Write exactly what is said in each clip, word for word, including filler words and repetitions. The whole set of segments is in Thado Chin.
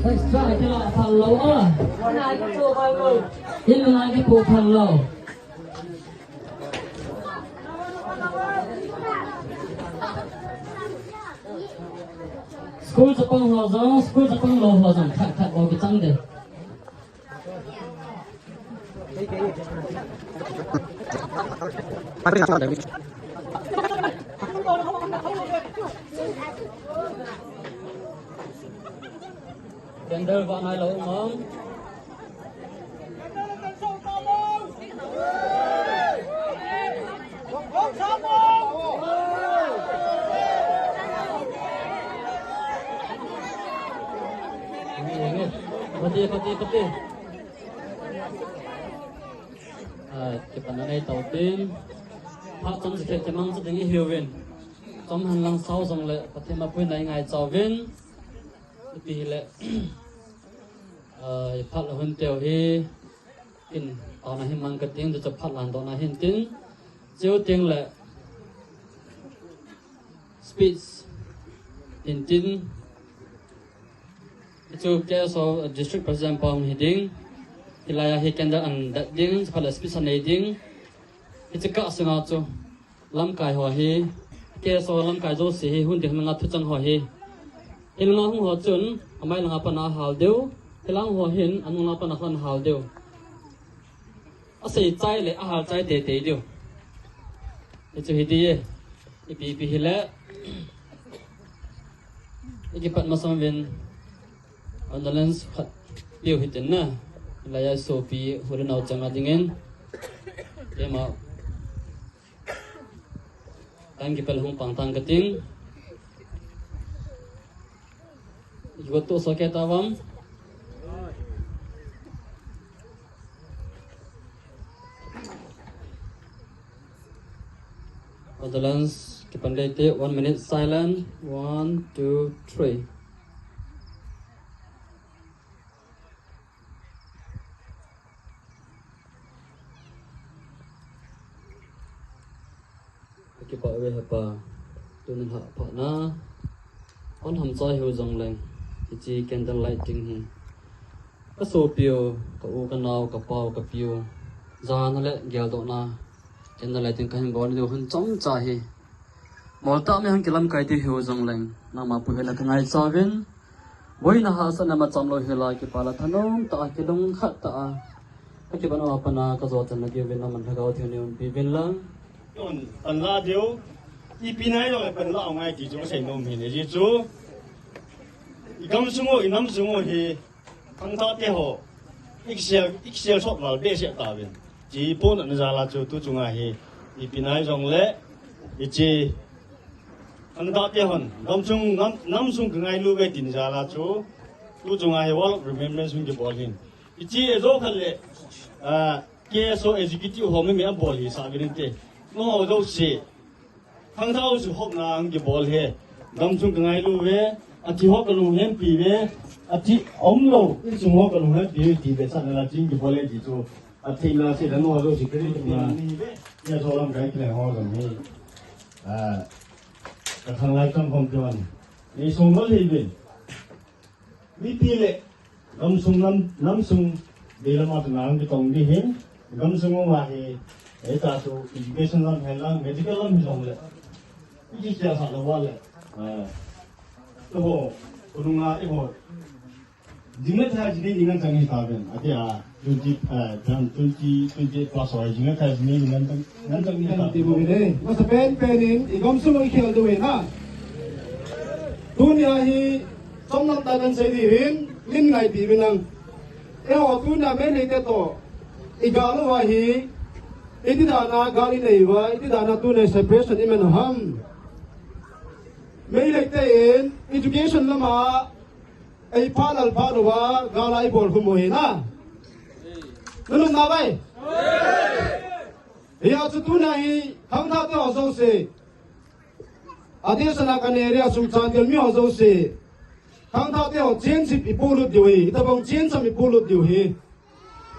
Extra kila phalou a. Inna kipu phalou. School chapang ho jong, school chapang lou ho jong, khat khat bou kichang ding. Candle vah nailou mong. Pati, pati, pati. Ah, kipana nei tau tin. Phat chomkhat kimang chu ding ihiuvin. Chom hen lang sao jongle, Pathen mapuina ingaicha uvin. Ipi hile, ah, iphat la hun teu hi, in, taona hi mang kating, tu chu phat lan taona hin tin, cheu teng le, speech, tin tin, chu K S O District President pa hung hi ding, hilai a hi candle an dat ding, phat le speech anei ding, hiche kah sunga chu, lamkai ho hi, K S O lamkai jouse hi, hung ding langa thuchang ho hi. Hilanga hung ho chun, amai langa pana hal diu, hilang ho hin, anung langa pana khan hal diu. Asei chai le, ahal chai teitei diu. Hichu hiti e, ipi ipi hile, ikipat masang uvin, condolence khat piu hitin na, laiya sopi, hule nau changa dingin, ema, Tang kipel hung pang tang kating. Igo to so ke tavam. Condolence, kipan dei te, one minute silent. One, two, three. Kakipah uve hepa, tuni lhah phat na. Hon ham chai hiu jongleng, hiche candle lighting hi. Ka sopiu, ka u, ka nao, ka pau, ka piu. Jana le geldohna, candle lighting kahin bol diu hun chomcha hi. Moltah mi hung kilamkai diu hiu jongleng, nangma pu hela ka ngaicha uvin. Boina hahsatna macham lou hila kipa la thanom tah a kilungkhat tah a. Ka kipan a pana ka jo channa diuvin aman lhagao thei nei umpi uvin lang. Pan la diu. Ipi nai lou pan la ngai ti chu ka sei nom hi ne ji chu. I gamsung u, i namsung u hi. Khangthah te ho. Ikisel, ikisel sot val behseh tauvin. Chi pon na jala chu tu chunga hi. Ipi nai jongle. Ichi. Khangthah te hon, gamsung, nam, namsung ka ngailu ve tin jala chu, tu chunga hi wall of remembrance hung kibol hin. Hiche e jo khat le, ah, K S O executive ho mi mi abol hi sa ve nin te. No ho jouse, khangthah ho chu hopna hung kibol hi. Gamsung ka ngailu ve, athi ho ka lunghempi ve, athi umlou, insung ho ka lunghempi ve ti ve sa na la ching kibol hi ti chu. Athei na se dan ho jouse kiri tu na. Nia so lamkai kile ho jong hi. Ah, ka khanglai kam kom tuan. Nei sung lou hi bin. Mipi le, gamsung lam, namsung, de lam a tu nang kitong di hin. Gamsung u ma hi, e ta su education lam hen lang, medical lam hi jongle. Iji sia sa lou va le. Ah. Tu ho, kunung a i ho. Jing le thai jing le jing ngan chang hi ta ven. Ati a, twenty, eh, twenty, twenty-eight plus ho, jing le thai jing le jing ngan chang, ngan chang hi ta ven. Kan ti bu ve. Masa pen pen in, i gamsung i khel diu ve na. Tunia hi, chomlam tah kan sei diu hin, min ngaipi uvin lang. Eiho tunia Meitei te toh, i gal u ahi, Iti dan a gal inei uva, iti dan a tuni separation iman u ham. Meitei te in education lama eiphalal phat uva gal a ibol khum u hi na. Nunung na vai. Hia chu tuni hi khangthah te ho jouse, adeh sana kan area sung Chandel mi ho jouse, khangthah te ho chenchip ipolut diu hi, itobang chencham ipolut diu hi.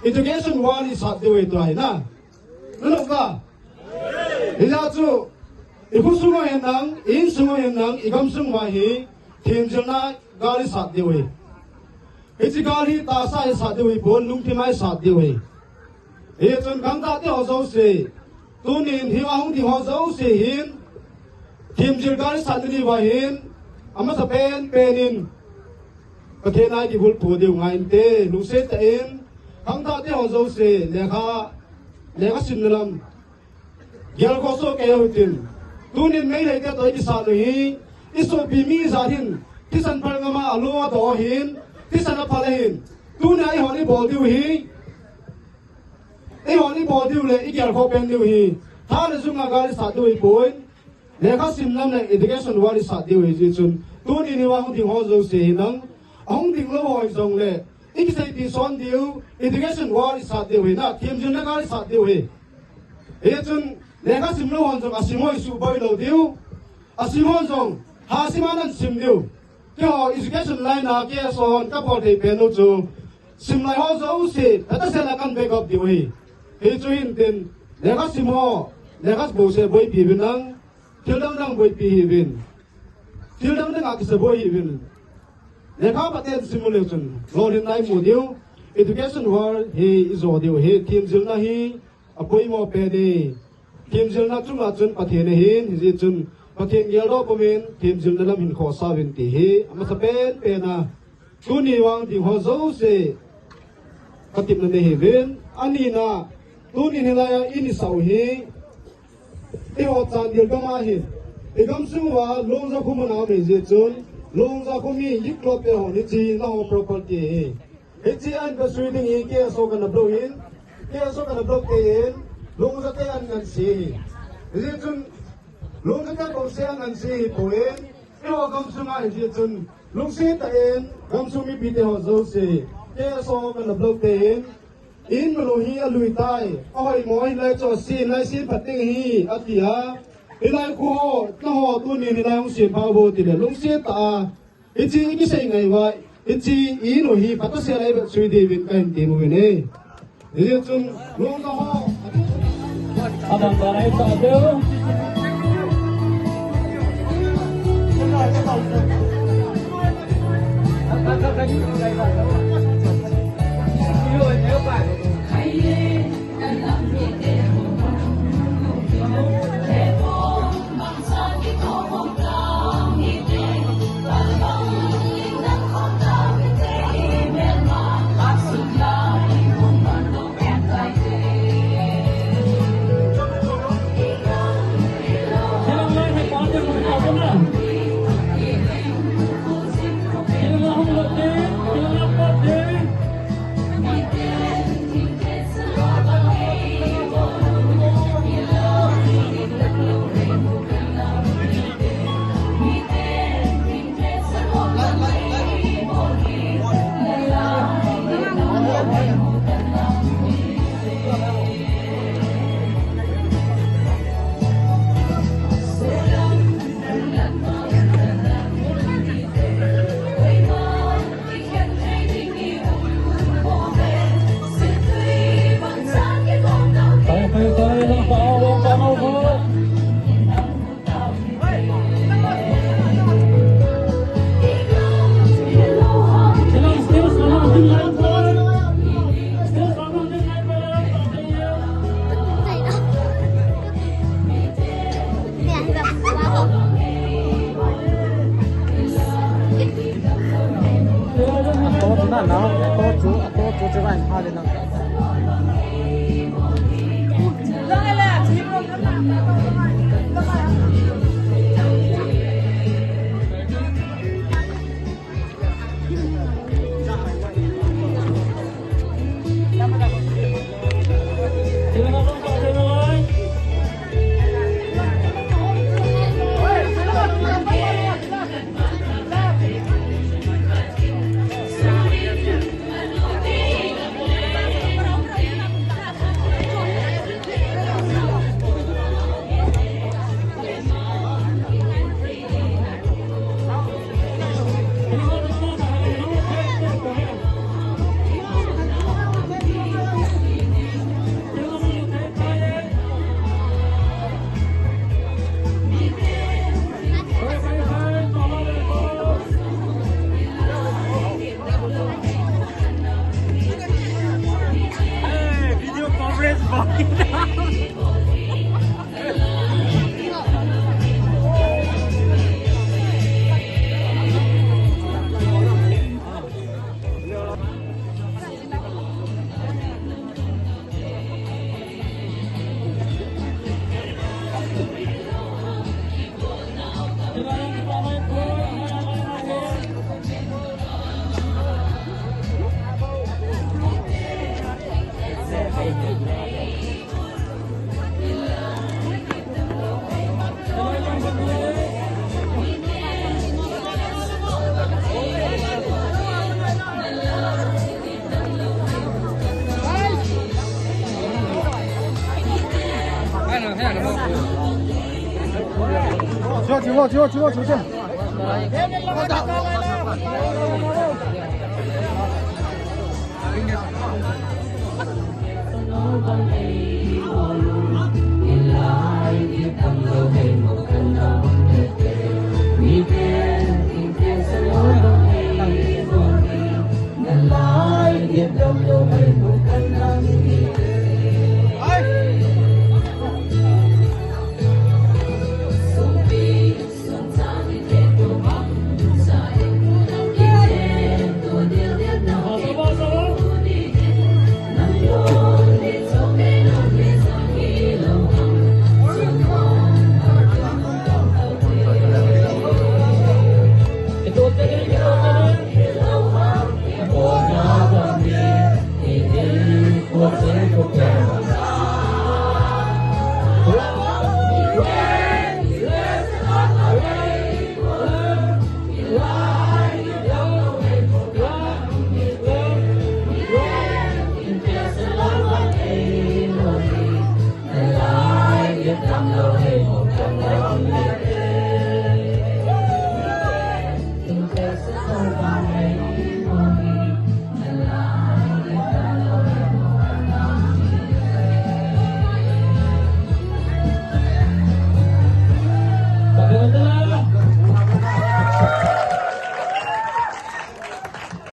Education war isat diu hi tua hi na. Nunung ka. Hia chu, ikho sung u hin nang, i-in sung u hin nang, igam sung uva hi, themjilna gal isat diu hi. Hiche gal hi tahsa a isat diu hi pon, lungthim a isat diu hi. Hichun khangthah te ho jouse, tunin hi ahung ding ho jouse hin, themjil gal isat na diuva hin, amasa penpen in, Pathen a ikihulpo diu ngai inte, lungset tah in, khangthah te ho jouse, lekha, lekha simna lam gelkhoh soh kei u hitin. Tunin Meitei te toh ikisat u hi, isopi mi ijat hin, thisan phal ngam a, alo adoh hin, thisan aphal ahin. Tunia eihon ibol diu hi, eihon ibol diu le igelkhoh pen diu hi, tha le jung a gal isat diu hipon, lekha sim lam le education war isat diu hi. Hichun, tunin hi ahung ding ho jouse hin nang, ahung ding lou ho hijongle, ikiseipeh son diu, education war isat diu hi na, themjilna gal isat diu hi. Hichun, lekha sim lou hon jong asim u hi suboi lou diu, asim hon jong, ha sim a nan sim diu. Keiho education line a K S O hon kabol thei pen u chu, simlai ho jouse, phatah sel a kan back up diu hi. Hichu hintin, lekha sim ho, lekha bouseh boipi uvin lang, thil dang dang boipi hih uvin. Thil dang dang a kisaboi hih uvin. Lekha phaten sim u le chun, lolhinna imu diu, education war hi ijo diu hi, themjilna hi, apoimo pen e. Themjilna chunga chun Pathen ahin, hijeh chun Pathen geldoh pumin, themjilna lam hin khohsah uvin ti hi, amasa penpen a, tuni vang ding ho jouse, katepna nei hih uvin, ani na, tuni hilai a in isah u hi, eiho Chandel gam ahin, igamsung uva, Longja kho mun a um ahijeh chun, Longja kho mi, Yiklot te ho, hiche, nangho property ahi. Hiche a hin kasui ding hi K S O kana block in, K S O kana block te in, Longja te a hin ngansi hi. Hijeh chun, Longja te bouseh a ngansi hipon, eiho gamsung a hijeh chun, lungset tah in, gamsung mipi te ho jouse, K S O kana block te in, in manu hi alui tai, ahoimo hilai chu asin, lai sin phat ding hi, ati a. Hilai kho ho, nangho tunin hilai hung sem pha uvo tile, lungset tah a. Hiche ikisei ngai uva, hiche i-in u hi phatah sel a ivet sui diuvin kahin tem uvin e. Hijeh chun, Longja ho. Abang barai sa deu.